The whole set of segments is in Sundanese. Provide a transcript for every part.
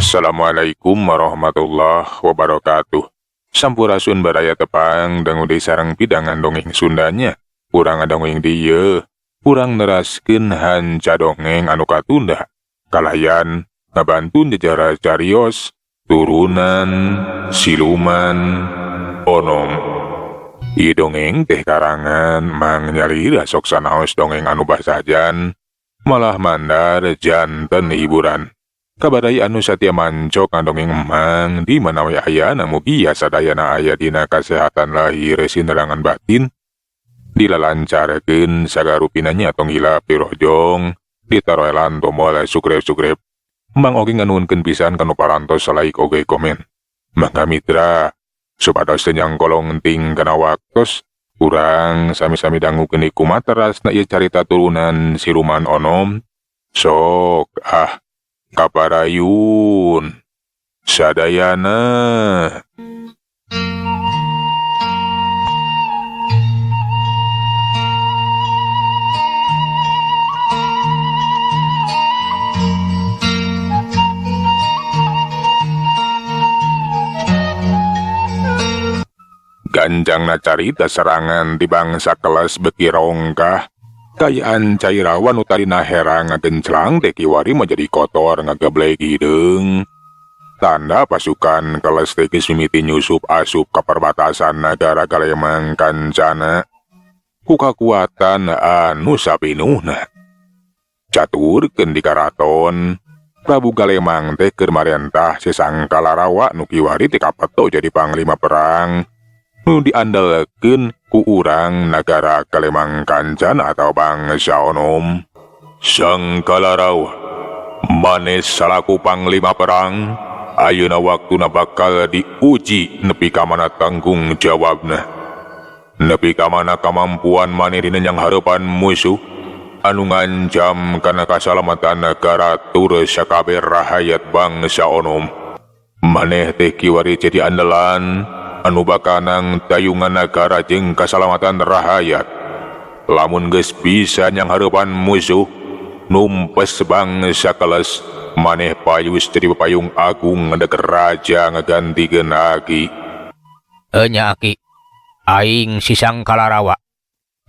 Assalamualaikum warahmatullahi wabarakatuh. Sampurasun baraya tepang dangu deui sareng pidangan dongeng Sundanya. Urang ngadongeng dieu, urang neraskeun hanca dongeng anu katunda. Kalayan ngabantun jajara carios turunan siluman onom. Ieu dongeng teh karangan Mang Nyalira sok sanaos dongeng anu basajan malah mandar janten hiburan. Kabarai anu satia mancok ngadongeng emang di mana we ayana mugia sadayana aya dina kasehatan lahir sinerangan batin dilalancarkeun sagarupina nya tong hilap dirojong ditaroelan tombol subscribe-subscribe. Mang oge nganuhunkeun pisan kanu parantos like oge komen. Mangga mitra supados teu nyangkolong ting kana waktos urang sami-sami dangukeun kumaha terasna ieu carita turunan siluman onom. Sok ah kaparayun sadayana. Ganjangna carita serangan di bangsa kelas beki rongkah. Kayaan cairawan nu tadina herang ngagenclang teh kiwari mah jadi kotor ngageblek hideung. Tanda pasukan kelas teh geus mimiti nyusup asup ka perbatasan nagara Galemang Kancana. Ku kakuatan anu sapinuhna. Caturkeun di karaton, Prabu Galemang teh keur marentah si Sangkalarawa nu kiwari teh kapeto jadi panglima perang. Nu diandalkeun ku urang nagara Galemang Kancana atau bangsa onom. Sangkalarawa, maneh salaku panglima perang, ayeuna waktuna bakal diuji nepi ka mana tanggung jawabna. Nepi ka mana kamampuan maneh dina nyanghareupan musuh anu ngancam kana kasalamatan nagara tur sakabeh rahayat bangsa onom. Maneh teh kiwari jadi andalan anu bakal nangtayungan nagara jeung kasalamatan rahayat. Lamun geus bisa nyanghareupan musuh numpes bangsa keles, maneh payus jadi payung agung ngadeg raja ngagantikeun aki. Enya aki, aing si Sangkalarawa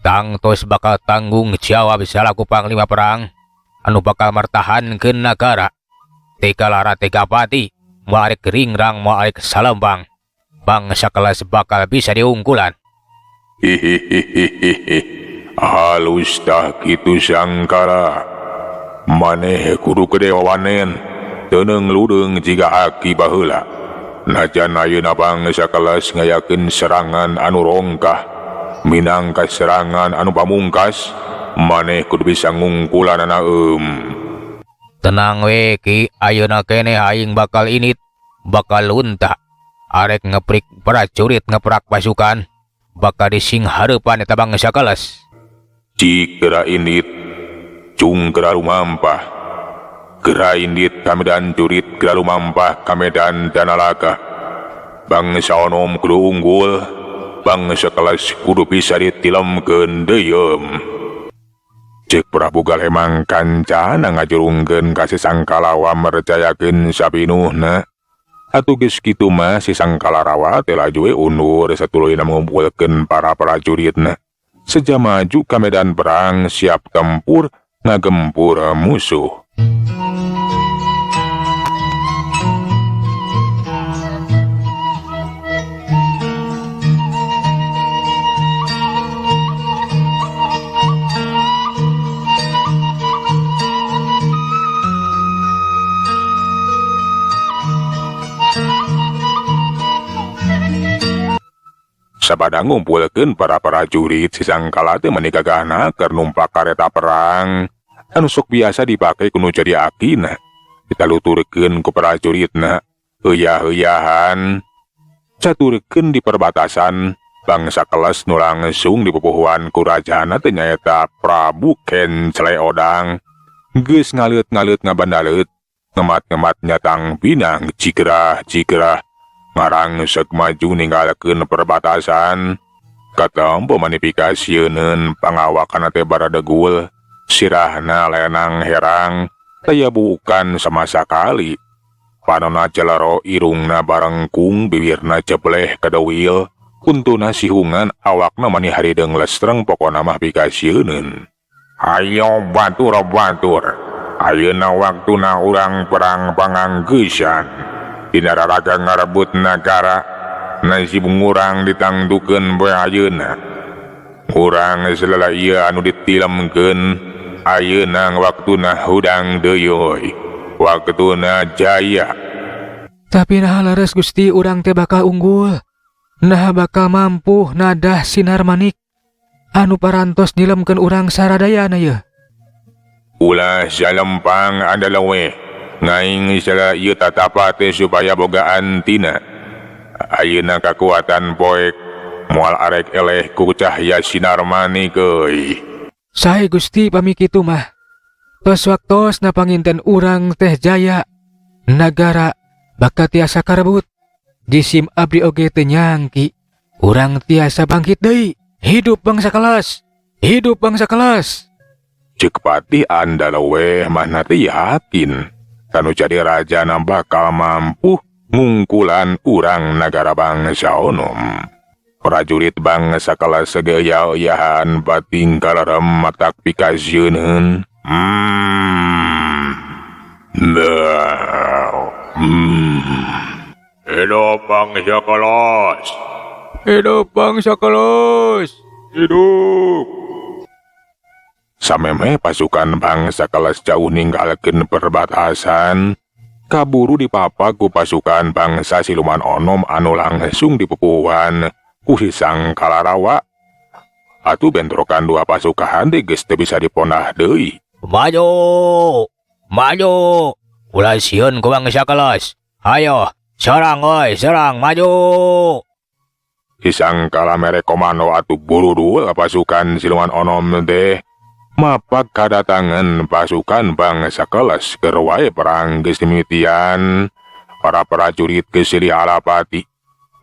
tangtos bakal tanggung jawab salaku panglima perang anu bakal mertahankeun nagara. Teka lara teka pati, moal arek ringrang moal arek salembang. Bangsa kelas bakal bisa diunggulan. Hihihihihi. Halus tah kitu Sangkara. Maneh kudu gede wawanen, teuneng ludeung jiga aki baheula. Najan ayeuna bangsa kelas ngayakeun serangan anu rongkah, minangka serangan anu pamungkas, maneh kudu bisa ngungkulanana eum. Tenang we ki, ayeuna keneh aing bakal init, bakal lunta. Arek ngeprik prajurit ngeprak pasukan, bakal dising hareupan eta bangsa kelas. Cik geura indit, cung geura lumampah. Geura indit ka medan jurit, geura lumampah ka medan danalaga. Bangsa onom kudu unggul, bangsa kelas kudu bisa ditilemkeun deui. Cek Prabu Galemang Kancana ngajurungkeun ka si Sangkalawa mercayakeun sapinuhna. Atuh geus kitu mah si Sangkalarawa teh laju we undur satuluyna ngumpulkeun para prajuritna. Seja maju ka medan perang siap tempur ngagempur musuh. Sabada ngumpulkeun para prajurit si Sangkala teh meni gagahna keur numpak kareta perang anu sok biasa dipake ku nu jadi akina. Ditaluturkeun ku prajuritna, heuya-heuyahan. Caturkeun di perbatasan bangsa kelas nu langsung dipupuhuan ku rajana teh nyaeta Prabu Kencle Odang. Geus ngaleut-ngaleut ngabandaleut, ngemat-ngemat nyatang pinang jigrah-jigrah. Ngarangsek maju ninggalkeun perbatasan. Katempo manifikasieuneun pangawakan teh baradegul, sirahna lenang herang, taya bukan sama sakali. Panona celero, irungna barengkung, bibirna cebleh kadewil, untuna sihungan, awakna mani harideung lestreng, pokona mah pikasieuneun. Ayo batur-batur, ayeuna waktuna urang perang panganggeusan. Dina raraga ngarebut nagara, nasib ngurang ditangtukeun poe ayeuna. Urang salala ieu anu ditilemkeun, ayeuna waktuna hudang deui euy. Waktuna jaya. Tapi nah leres Gusti, urang teh bakal unggul? Nah bakal mampu nadah sinar manik anu parantos nilemkeun urang saradayana ye? Ulah salempang, Andalaweh. Ngaing salah ieu tatapa teh supaya boga antina. Ayeuna kakuatan poek moal arek eleh ku cahya sinar manik euy. Sae Gusti, pami kitu mah. Tos waktosna panginten urang teh jaya. Nagara bakal tiasa karebut. Jisim abdi oge teu nyangki urang tiasa bangkit deui. Hidup bangsa Kelas. Hidup bangsa Kelas. Cek Patih Andalaweh mah teh yakin kanu jadi raja bakal mampu ngungkulan urang nagara bangsa onom. Prajurit bangsa Kelas segaya-yahan pating kalarem matak pikasieuneun. Nah. Hidup bangsa Kelas. Hidup bangsa Kelas. Hidup. Samemeh pasukan bangsa Kelas jauh ninggalkeun perbatasan, kaburu dipapak ku pasukan bangsa siluman onom anu langsung dipupuhan ku si Sang Kalarawa. Atuh bentrokan dua pasukan teh geus teu bisa diponah deui. Maju! Maju! Ulah sieun ku bangsa Kelas. Ayo, serang oi, serang, maju! Si Sangkala mere komando, atuh burudul pasukan siluman onom teh mapak kadatangan pasukan bangsa Kelas. Keur wae perang geus dimimitian, para prajurit geus silih alapati.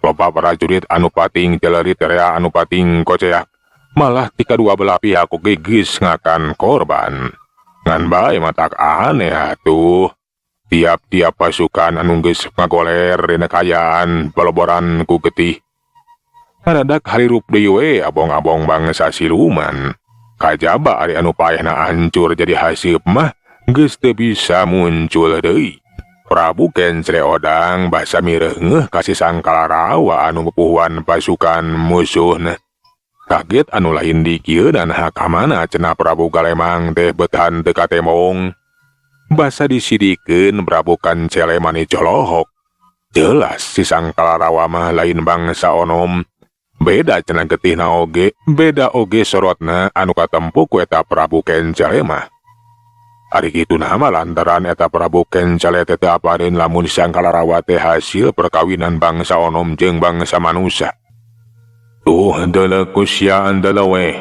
Loba prajurit anu pating celerit rea anu pating koceak. Malah ti kadua belah pihak oge geus ngakan korban. Ngan bae matak aneh atuh. Tiap-tiap pasukan anu geus ngagoler dina kaayaan baloboran ku getih, ngadadak harirup deui we abong-abong bangsa siluman. Kajaba ari anu paehna hancur jadi haseup mah geus teu bisa muncul deui. Prabu Kencre Odang basa mireungeuh ka si Sangkalarawa anu pupuhuan pasukan musuhna. Kaget anu lain dikieu dan ka mana cenah Prabu Galemang teh betahan teu katemong. Basa disidikeun, Prabu Kancele mani colohok. Jelas si Sangkalarawa mah lain bangsa onom. Beda cenah getihna oge, beda oge sorotna anu katempo ku eta Prabu Kencele mah. Ari kitu mah lantaran eta Prabu Kencele teh teu apaleun lamun Sangkalarawa teh hasil perkawinan bangsa onom jeung bangsa manusia. Tuh deuleu ku sia, Andalaweh.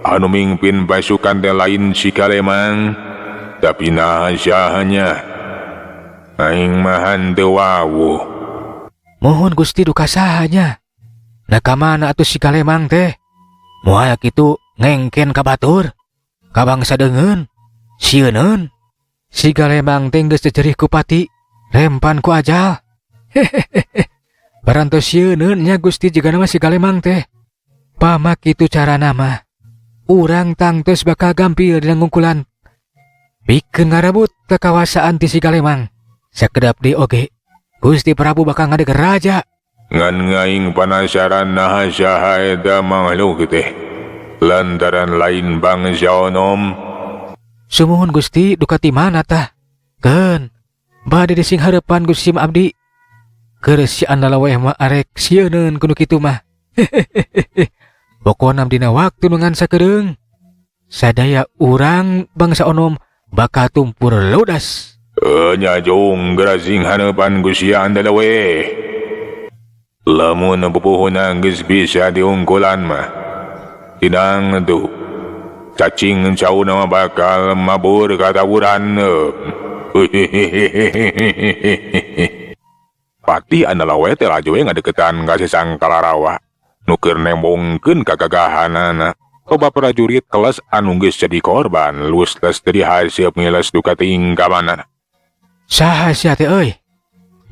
Anu mingpin pasukan teh lain si Galemang. Tapi naha sahanya? Aing mah henteu wawuh. Mohon Gusti, duka sahanya. Nah, kamana atuh si Galemang teh? Moal kitu ngengken ka batur. Ka bangsa deungeun. Sieuneun. Si Galemang teh geus jejerih ku pati, rempan ku ajal. Hehehe. Parantos sieuneun nya Gusti jigana mah si Galemang teh. Pama kitu carana mah, urang tangtos bakal gampil dina ngungkulan. Pikeun ngarebut kekawasaan ti si Galemang. Sakedap deui oge, Gusti Prabu bakal ngadeg raja. Ngan ngaing panasaran naha saha eta makhluk teh. Lantaran lain bangsa onom. Sumuhun Gusti, duka ti mana tah? Keun, bade dising harapan Gusti abdi. Keur si Andalaweh mah arek sieuneun kudu kitu mah. Hehehe. Pokona dina waktu nu ngan sakedeung, sadaya urang bangsa onom bakal tumpur ludas. Nya jung geura sing haneupan ku sia, Andalaweh. Lamun pupuhuna geus bisa diungkulan mah, tinang tuh. Cacing cauna mah bakal mabur katawuran. Hehehehe. Patih Andalaweh teh laju we ngadeukeutan ka si Sangkalarawa. Nu keur nembongkeun kagagahanana. Loba prajurit Kelas anu geus jadi korban, lus les jadi haseup ngiles duka tingkah mana. Saha sia teh euy?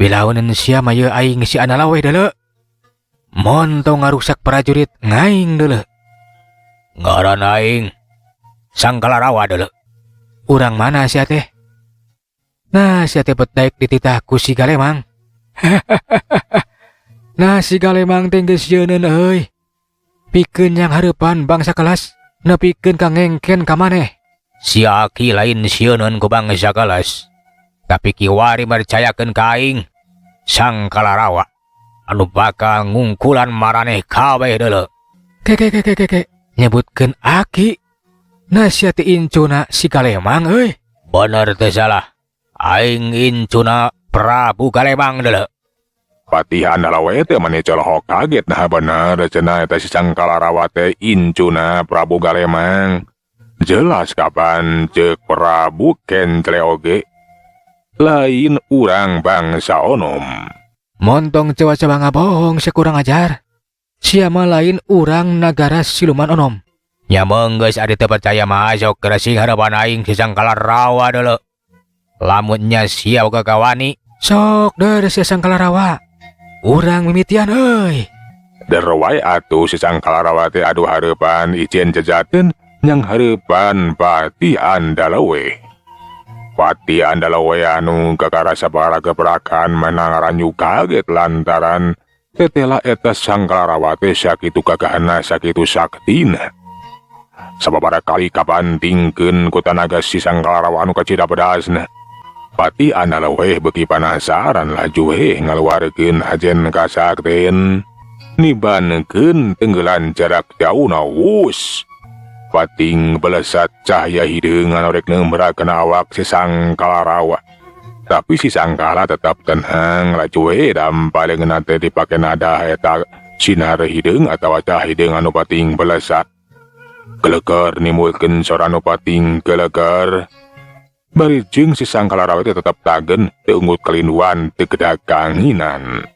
Wilaunan sia mah yeuh aing si Andalaweh deuleu. Montong ngarusak prajurit ngaing deuleu. Ngaran aing Sangkalarawa deuleu. Urang mana sia teh? Nah, sia teh bet daek dititah ku si Galemang. Nah, si Galemang teh geus sieuneun euy. Pikeun yang hareupan bangsa kelas, nepikeun ka ngengken ka maneh. Si Aki lain sieuneun ku bangsa kelas. Tapi kiwari mercayakeun ka aing Sangkalarawa anu bakal ngungkulan maraneh kabeh deuleu. Ke ke ke ke ke ke nyebutkeun Aki. Nah, sia teh incuna si Galemang euy. Bener teu salah. Aing incuna Prabu Galemang deuleu. Patih Andalawe teh mani colohok kaget, nah bener cenah eta si Sangkalarawa teh incuna Prabu Galemang. Jelas kapan ceuk Prabu Kencle oge lain urang bangsa Onom. Montong coba-coba ngabohong sia, kurang ajar. Sia mah lain urang nagara siluman Onom. Nya geus ari teu percaya mah sok geura harapan aing si Sangkalarawa deuleu. Lamun nya sia boga kawani, sok deur sia Sangkalarawa. Urang mimitian euy. Der wae atuh si Sangkalarawa teh adu hareupan icen jejateun nyang hareupan Patih Andalawe. Patih Andalawe anu kakara sabaraha gebrakan menang ranyu kaget lantaran tetela eta Sangkalarawa teh sakitu gagahna, sakitu saktina. Sababaraha kali kabantingkeun ku tanaga si Sangkalarawa anu kacida bedasna. Patih Andalawe beuki panasaran, laju we ngaluarkeun ajen kasakten nibankeun tenggelan jarak jauhna, wus pating belesat cahaya hideung anu rek kana awak si Sangkalarawa. Tapi si Sangkala tetap tenang, laju we dampal teh dipake nada eta sinar hideung atawa cahaya hideung anu pating belesat gelegar, nimbulkeun sora anu pating gelegar. Bari jeung si Sangkalarawa teh tetap tagen, teu unggut kalinduan, teu kedaganginan.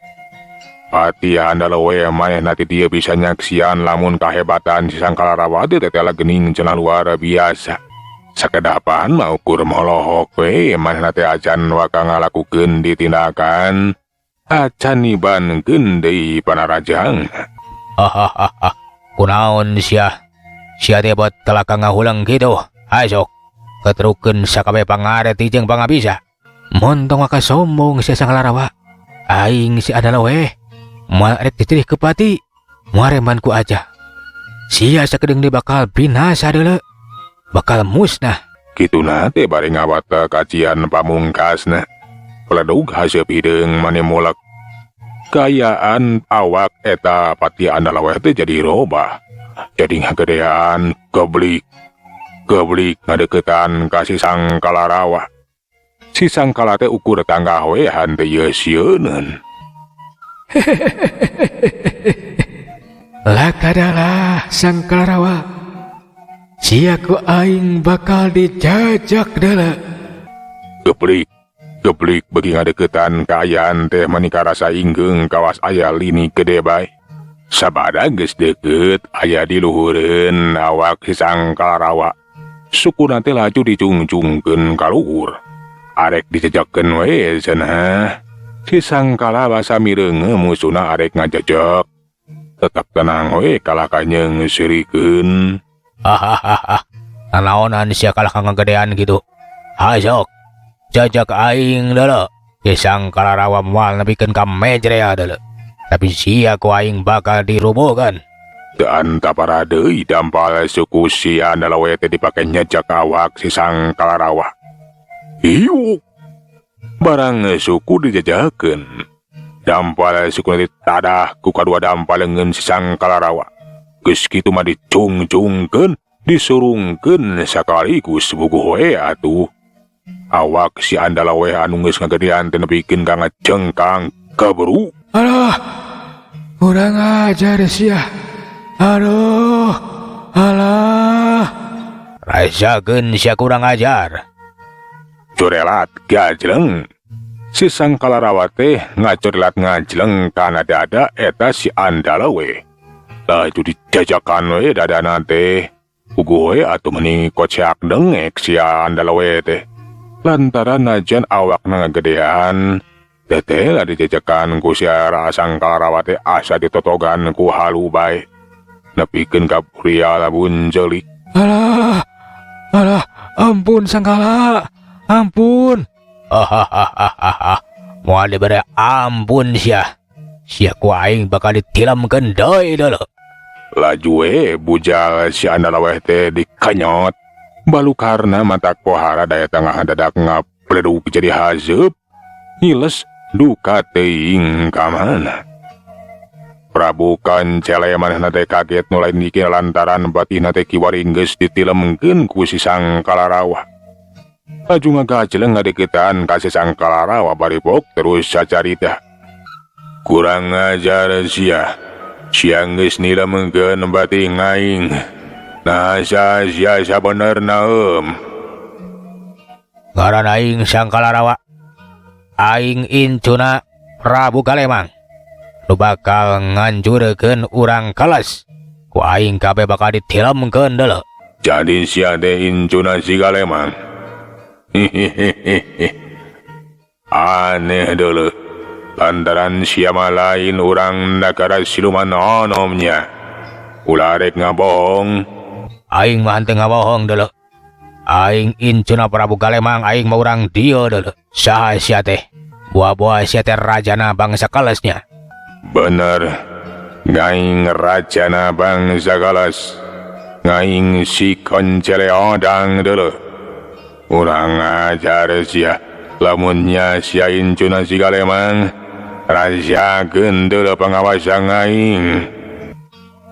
Patih Andalawe manehna ti dieu bisa nyaksian lamun kahebatan si Sangkalarawa teh tetela geuning cenah luar biasa. Sakedapan mah ukur molohok we manehna teh, acan waka ngalakukeun ditindakan, acan nibankeun deui panarajang. Hahaha. Kunaon sia? Sia teh buat telaka ngahulang kitu. Hayo sok. Ketrukeun sakabeh pangarti jeung pangabisa. Montong maka sombong sia Sangkalarawa. Aing si Andalawe. Moal rek ditirih ke pati. Moal reman ku aja. Sia sakedeung deui bakal binasa deuleu. Bakal musnah. Kituna teh bari ngawat kajian pamungkasna. Peledug haseup hideung mani mulek. Kayaan awak eta Patih Andalawe teh jadi robah. Jadi ngagedean, geblik. Geblik ngadeukeutan ka si Sangkalarawa. Si Sangkala teh ukur tanggah we henteu ieu sieuneun. Lakadalah Sangkalarawa. Sia ku aing bakal dijajak deuleu. Geblik, geblik beuki ngadeukeutan, kaayaan teh mani karasa inggeung kawas aya lini gede bae. Sabada geus deukeut aya di luhureun awak si Sangkalarawa. Sukuna teh laju dicungcungkeun ka luhur. Arek dijejakkeun we cenah. Si Sangkala basa mireungeum musuhna arek ngajejek. Tetap tenang we kalah ka nyeungseurikeun. Hahaha. Nanaonan sia kalah ka ngagedean kitu. Hayo sok. Jajak aing deuleu. Si Sangkalarawa moal nepikeun ka mejrea deuleu. Tapi sia ku aing bakal dirubuhkan. Teu antapara deui dampal suku si Andalawe teh dipake nyejek awak si Sangkalarawa. Hiuk! Barang suku dijejakeun. Dampal suku nanti tadah ku kadua dampal leungeun si Sangkalarawa. Geus kitu mah dicungcungkeun, disurungkeun sakaligus, buguh we atuh. Awak si Andalawe anu geus ngagedean teh nepikeun ka ngajengkang kaburu. Alah, kurang ajar sia. Aduh, alah. Rasakeun sia, kurang ajar. Corelat gajleng. Si Sangkalarawa teh ngacorelat ngajleng kana dada eta si Andalawe. Laju dijajakan we dadana teh. Puguh we atuh meni koceak dengek si Andalawe teh. Lantaran najan awakna ngagedean, Tetela dijejekan ku si Sangkalarawa teh asa ditotogan ku halu bae. Nepikeun ka pria buncelik. Alah, alah, ampun Sangkala, ampun. Hahaha, moal dibere ampun sia. Sia ku aing bakal ditilamkeun deui deuleu. Laju we bujal si Andalaweh teh dikenyot. Balukarna matak pohara daya tengah dadak ngapleduk jadi haseup. Ngiles duka teuing ka mana. Prabu Kancele manehna teh kaget nu lain dikira lantaran batihna teh kiwari geus ditilemkeun ku si Sangkalarawa. Laju ngagajleng ngadeukeutan ka si Sangkalarawa bari pok terus sacarita. Kurang ajar sia. Sia geus nilemkeun batih aing. Nah sia sia sabenerna eum. Ngaran aing Sangkalarawa. Aing incuna Prabu Galemang. Nu bakal ngancurkeun urang Keles. Ku aing kabeh bakal ditilemkeun deuleu. Jadi sia teh incuna si Galemang. Hihihihi. Aneh deuleu. Lantaran sia mah lain urang nagara siluman onomnya. Ulah rek ngabohong. Aing mah henteu ngabohong deuleu. Aing incuna Prabu Galemang, aing mah urang dieu deuleu. Saha sia teh? Buah-buah sia teh rajana bangsa Kelesnya. Bener. Ngaing rajana bangsa Keles. Ngaing si Koncele Odang deuleu. Urang ajar sia. Lamunnya sia incuna si Galemang, rasakeun deuleu pangawasan aing.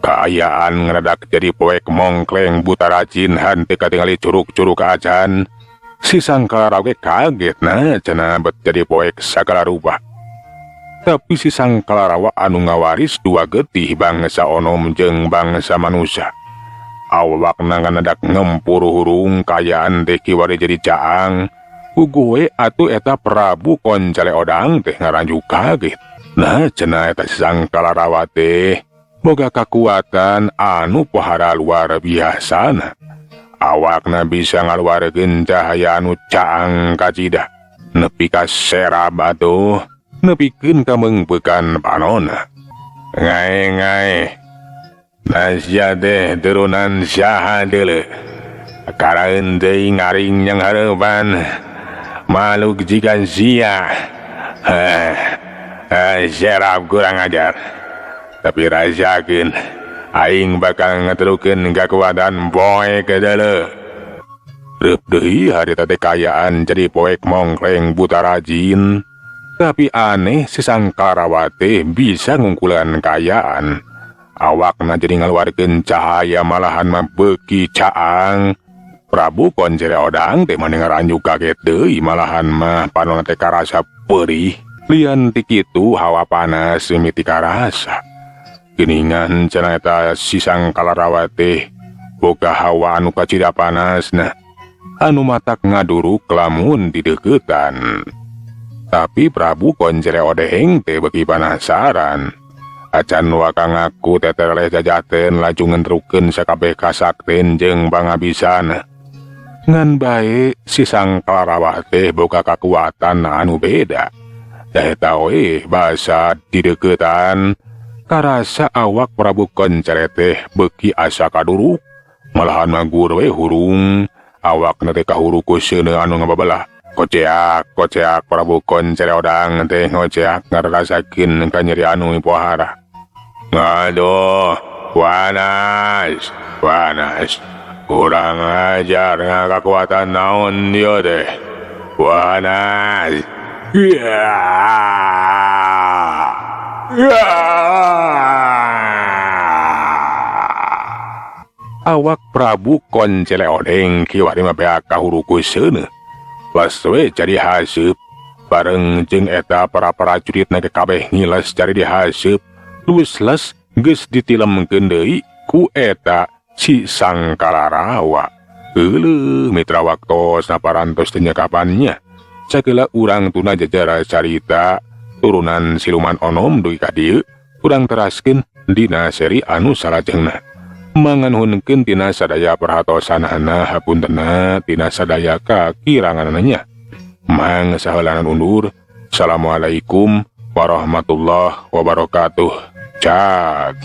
Kaayaan ngadadak jadi poek mongkleng buta rajin henteu katingali curug-curug acan. Si Sangkalarawa ge kaget nah cenah bet jadi poek sagala rupa. Tapi si Sangkalarawa anu ngawaris dua getih bangsa onom jeung bangsa manusia. Awakna ngadadak ngempur hurung kaayaan teh kiwari jadi caang. Puguh we atuh eta Prabu Koncele Odang teh ngaranjuk kaget. Nah cenah eta si Sangkalarawa teh boga kakuatan anu pohara luar biasana. Awakna bisa ngaluarkeun cahaya anu caang kacida. Nepi ka serab atuh, nepikeun ka meungpeukan panona. Ngae-ngae. Nah sia teh turunan saha deuleu. Karaeun teuing aring yang hareupan. Makhluk jiga sia. Serab kurang ajar. Tapi rasakeun aing bakal ngeterukeun kakuatan poek deuleu. Reup deui harita teh kaayaan jadi poek mongkleng buta rajin. Tapi aneh si Sangkarawa teh bisa ngungkulan kaayaan. Awakna jadi ngaluarkeun cahaya malahan mah beuki caang. Prabu Koncele Odang teh mah ngaranjuk kaget deui malahan mah panonna teh karasa perih. Lian ti kitu hawa panas mimiti karasa. Geuningan cenah eta si Sangkalarawa teh boga hawa anu kacida panasna. Anu matak ngaduruk lamun dideuketan. Tapi Prabu Koncele Odeng teh beuki panasaran. Acan waka ngaku tetereleh jajaten laju ngentrukeun sakabeh kasakten jeung pangabisana. Ngan bae si Sangkalarawa teh boga kakuatan anu beda. Da eta we basa dideuketan karasa awak Prabu Koncele teh beuki asa kaduruk. Malahan mah gur we hurung, awakna teh kahuruk ku seuneu anu ngababelah. Koceak, koceak Prabu Koncele Odang teh ngoceak ngarasakeun kanyeri anu pohara. Aduh, panas, panas. Kurang ajar kakuatan naon ieu teh. Panas. Ya. Ya. Awak Prabu Koncele Odeng kiwari mah beak kahuruk ku seuneu. Las we jadi haseup. Bareng jeung eta para prajuritna ge kabeh ngiles cari dihaseup. Luwes les geus ditilemkeun deui ku eta si Sangkalarawa. Euleuh mitra waktos naparantos teh nyekapannya. Sakeula urang tuna jajara carita turunan siluman onom dugi ka dieu urang teraskeun dina seri anu salajengna. Manganhunkeun tina sadaya perhatosanana hapuntenna tina sadaya kakiranganna. Mang saheulanan undur. Assalamualaikum warahmatullahi wabarakatuh. Cak.